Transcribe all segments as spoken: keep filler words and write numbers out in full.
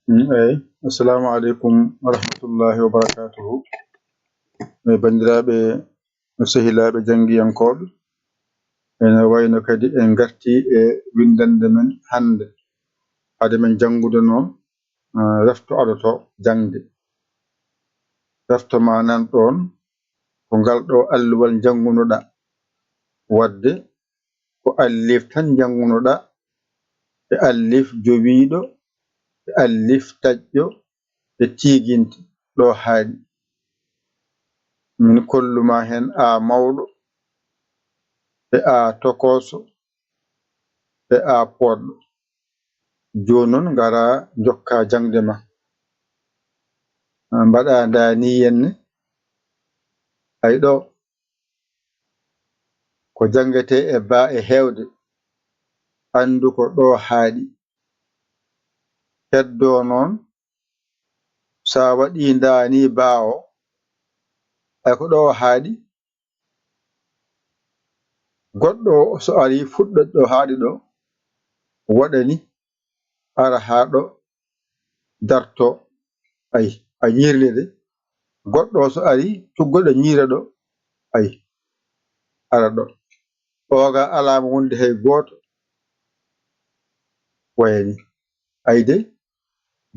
Mm, eyi. Assalamu aleykum wa rahmatullahi wa barakatuhu. E banndiraaɓe, sehilaaɓe janngiyankooɓe, ene wayno kadi en ngartii e winndannde men hannde. Hade men janngude noon, eh, refto adoto jaŋde. Refto ma nan ɗoon, ko ngal ɗo alluwal njanngunoɗaa. Waɗde ko allif tan njanngunoɗaa, e allif jowiiɗo, e allif taƴƴo, e tiiginte ɗo haaɗi. Min kollu ma heen a mawɗo, e a tokooso, e a poodɗo. Jooni noon ngara njokka jaŋde ma. Mbaɗa ndaa ni yenne, ay ɗo ko janngetee e baa e heewde, anndu ko ɗo haaɗi. Heddoo noon, so a waɗii ndaa ni baa o, ay ko ɗo haaɗi. Goɗɗo o, so arii fuɗɗo ɗo haaɗi ɗo, waɗani ara haa ɗo darto, ay, a ñiirle de. Goɗɗo o, so arii tuggoɗo ñiira ɗo, ay, ara ɗo. Ooga alaama wonde hay gooto wayani. Ay de,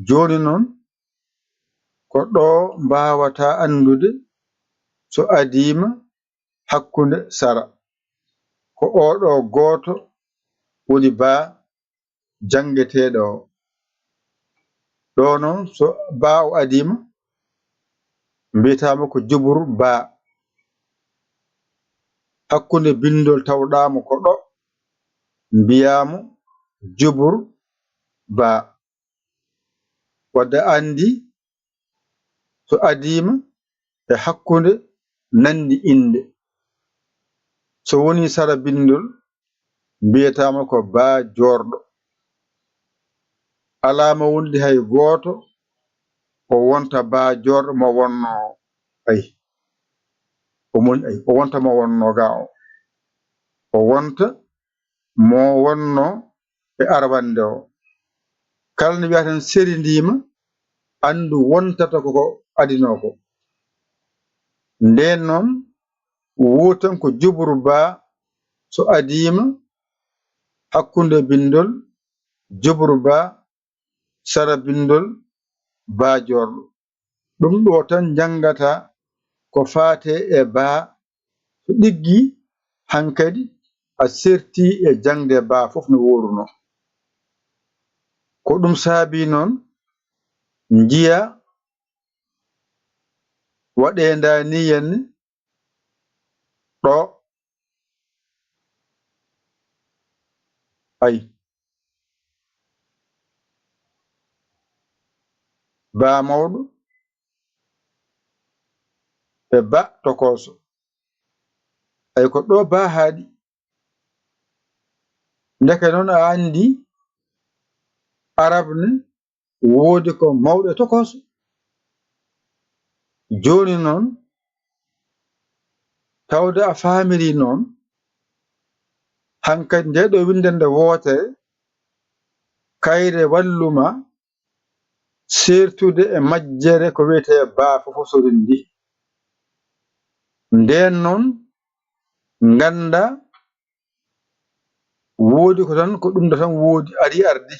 jooni noon, ko ɗo mbaawata anndude so adiima hakkunde sara. Ko oo ɗo gooto woni baa janngeteeɗo o. Ɗo noon, so baa o adiima, mbiyataama ko jubur baa. Hakkunde binndol tawɗaamo ko ɗo, mbiyaamo jubur baa. Wadde anndi so adiima e hakkunde nanndi innde. So woni sara binndol, mbiyataama ko baa joorɗo. Alaama wonde hay gooto o wonta baa joorɗo mo wonno, ay, o mon-, ay, o wonta mo wonno ga o. O wonta mo wonno e arwannde o. Kala nde wiyaten serindiima, anndu wontata ko ko adinoo ko. Ndeen noon, wootan ko jubru baa, so adiima hakkunde binndol jubru baa, sara binndol baa joorɗo. Ɗum ɗo tan njanngata ko faate e baa. So ɗiggi, hankadi a serti e jaŋde baa fof no wooruno. Ko ɗum saabi noon njiya waɗeenda ni yenn ɗo, ay, baa mawɗo e ba tokooso. Ay, ko ɗo baa haaɗi. Ndeke noon a anndi Arab ne woodi ko mawɗo e tokooso. Jooni noon, tawde a faamiri noon, hankadi nde ɗo winndannde wootere, kayre wallu ma seertude e majjere ko wiyetee baa fof so renndi. Ndeen noon, ngannda woodi ko tan, ko ɗum ɗo tan woodi, ari ardi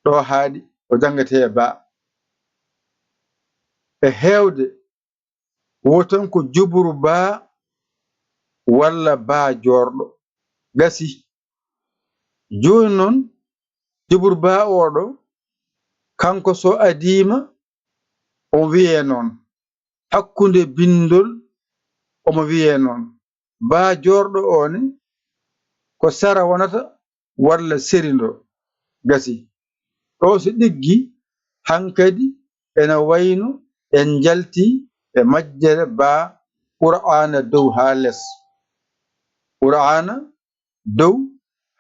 ɗo haaɗi, o janngetee e baa. E heewde, wo tan ko jubru baa walla baa joorɗo. Gasi. Jooni noon, jubru baa oɗo, kanko so adiima, o wiyee noon. Hakkunde binndol, omo wiyee noon. Baa joorɗo o ne, ko sara wonata walla serindo? Gasi. Ɗo so ɗiggi, hankadi ena wayno en njalti e majjere baa Qur'aana dow haa les. Qur'aana dow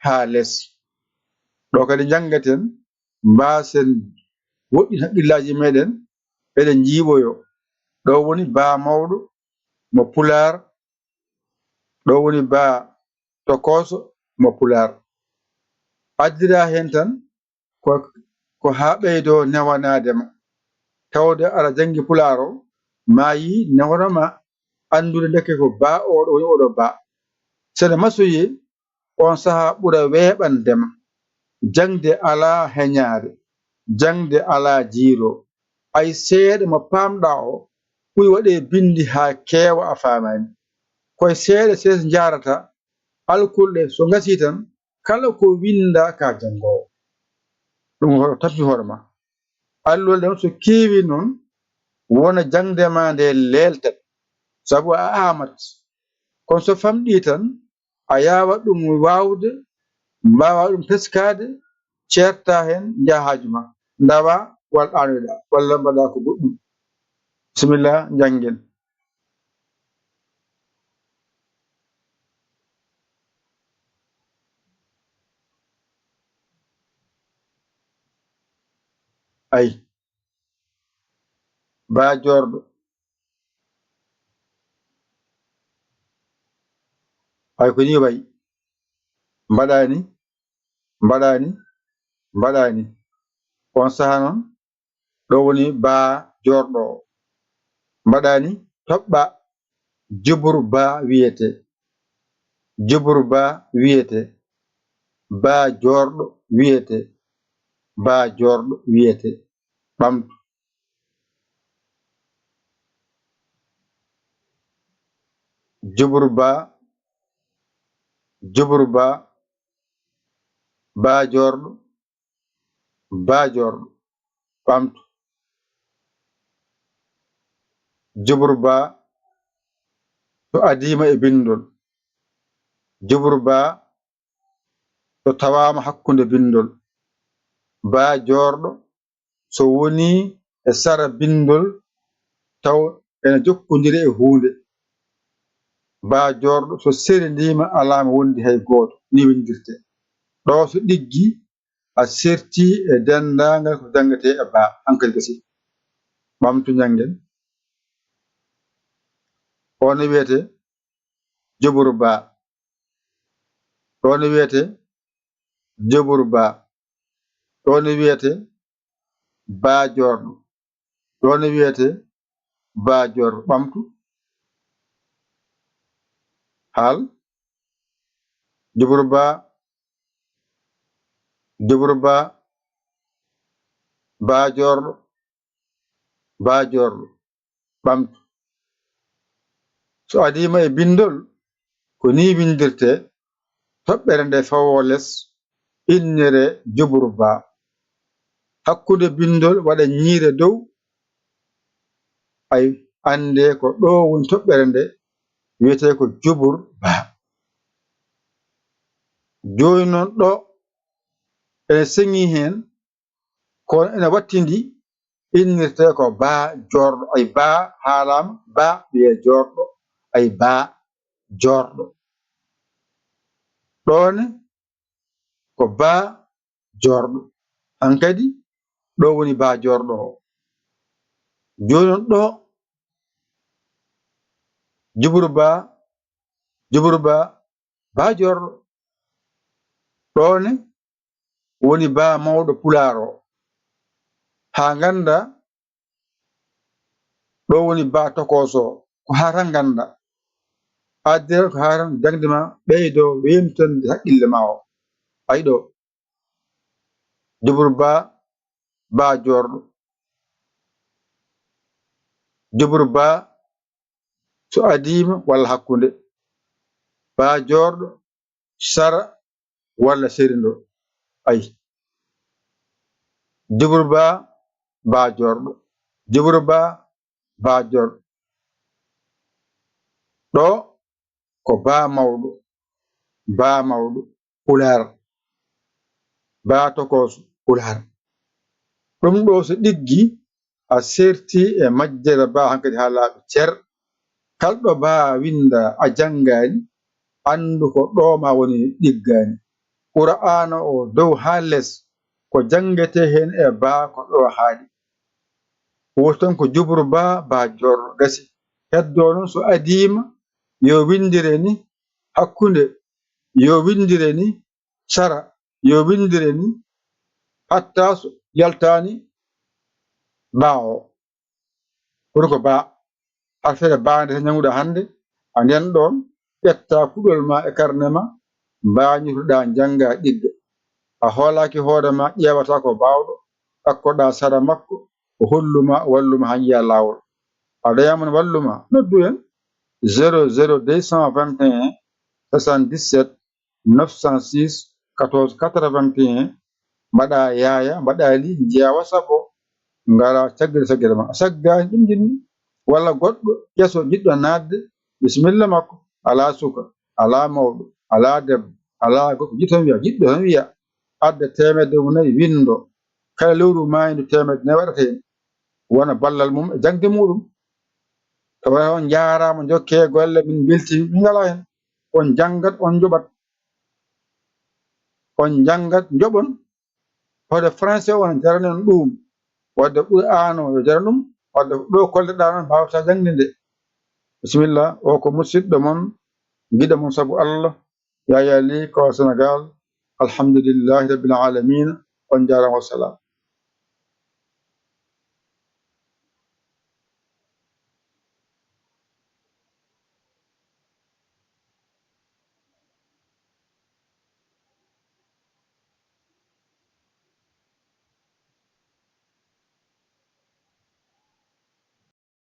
haa les. Ɗo kadi njanngaten, mbaasen woɗɗin haqqillaaji meeɗen, eɗen njiiɓoyo. Ɗo woni baa mawɗo mo Pulaar, ɗo woni baa tokooso mo Pulaar. Addira heen tan ko, ko haa ɓeydoo newanaade ma. Tawde aɗa janngi Pulaar o, maa yii newno ma anndude ndeke ko baa oɗo woni oɗo baa. Sene masoyee, on sahaa ɓura weeɓande ma. Jaŋde alaa heñaade, jaŋde alaa jiiro. Ay seeɗa mo paamɗaa o ɓuri waɗee binndi haa keewa a faamaani. Koye seeɗa sees njaarata alkule ɗe so ngasii tan kala ko winndaa ka janngoowo. Ɗum hoto tampi hoore ma. Alluwal ɗam so keewi noon wona jaŋde ma nde leeltat sabu a aamat. Kono so famɗii tan a yaawa ɗum waawde, mbaawa ɗum teskaade, ceerta heen njaha haaju ma, ndawa walla ɗaanoyɗa walla mbaɗa ko goɗɗum. Bisimilla, njanngen. Ay, baa joorɗo. Ay, ko nii wayi. Mbaɗaani, mbaɗaani, mbaɗaani. On sahaa noon, ɗo woni baa joorɗo o. Mbaɗaani, toɓɓa, jubur baa wiyetee. Jubur baa wiyetee. Baa joorɗo wiyetee. Baa joorɗo wiyetee. Ɓamtu. Jubur baa, jubur baa, baa joorɗo, baa joorɗo. Ɓamtu. Jubur baa so adiima e binndol. Jubur baa so tawaama hakkunde binndol. Baa joorɗo so wonii e sara binndol taw ena jokkondiri e huunde. Baa joorɗo so serendiima alaa ma wondi hay gooto, nii winndirtee. Ɗo so ɗiggi a sertii e denndaangal ko janngetee e baa, hankadi gasi. Ɓamtu njanngen. O ne wiyetee jubur baa. Ɗo ne wiyetee jubur baa. Ɗo ne wiyetee baa joorɗo. Ɗo ne wiyetee baa joorɗo. Ɓamtu. Haal. Jubur baa. Jubur baa. Baa joorɗo. Baa joorɗo. Ɓamtu. So adiima e binndol, ko nii winndirtee, toɓɓere nde fawoo les, inniree jubur baa. Hakkunde binndol waɗa ñiire dow, ay, anndee ko ɗo woni toɓɓere nde, wiyetee ko jubur baa. Jooni noon ɗo ene seŋii heen, kono ene wattindi, innirtee ko baa joorɗo. Ay, baa haalaama, baa wiyee joorɗo, ay, baa joorɗo. Ɗo ne ko baa joorɗo. Hankadi ɗo woni baa joorɗo o. Jooni noon ɗo jubur baa, jubur baa, baa joorɗo. Ɗo ne woni baa mawɗo Pulaar o. Haa ngannda ɗo woni baa tokooso o. Ko haa tan ngannda. Addiral ko haa tan jaŋde ma ɓeydo weemtande haqqille ma o. Ay ɗo. Jubur baa, baa joorɗo. Jubur baa so adiima walla hakkunde. Baa joorɗo sara walla serindo. Ay. Jubur baa, baa joorɗo. Jubur baa, baa joorɗo. Ɗo ko baa mawɗo, baa mawɗo Pulaar, baa tokooso Pulaar. Ɗum ɗo so ɗiggi, a serti e majjere baa hankadi haa laaɓi cer. Kala ɗo baa winnda a janngaani, anndu ko ɗo ma woni ɗiggaani. Qur'aana o dow haa les, ko janngetee heen e baa ko ɗo haaɗi. Wooton ko jubur baa, baa joorɗo gasi. Heddoo noon so adiima, yo winndire ni hakkunde, yo winndire ni sara, yo winndire ni hatta so, yaltaani baa o. Pour ko baa, affaire baa nde ñaguɗa hannde, a nden ɗon, ƴetta kuɗol ma e karne ma, mbaa ñutuɗa, njannga, ɗigga. A hoolaaki hoore ma, ƴeewata ko baawɗo, ɗakkoɗa sara makko, o holluma, o walluma haa njiya laawol. A ɗoyamon walluma, noddu en zéro zéro deux cent vingt et un soixante-dix-sept neuf cent six quatorze quatre-vingt-un, mbaɗa yaaya, mbaɗa li, njeewa sappo, ngara caggere caggere ma. A saggaani ɗum jinni, walla goɗɗo keso jiɗɗo naatde, bisimilla makko. Alaa suka, alaa mawɗo, alaa debbo, alaa gorko, jiɗɗo tan wiya, jiɗɗo tan wiya, adda teemedde mum nayi, winndo. Kala lewru maaydu teemedde nayi waɗata heen, wona ballal mum e jaŋde muɗum. Tawa on njaaraama, njokkee golle, min mbeltii, min ngalaa heen. On njanngat, on njoɓat. On njanngat, njoɓon. Hoɗe français o wona jarani on ɗum. Wadde ɓuri aan o yo jaran ɗum. Wadde ɗo kolleɗaa noon mbaawata jaŋde nde. Bisimilla, o ko musidɗo mon, giɗo mon sabu Allah, Yaya Ly, ko Sénégal. Alhamdulillahi Rabbil Alamina. On njaaraama, wassalam.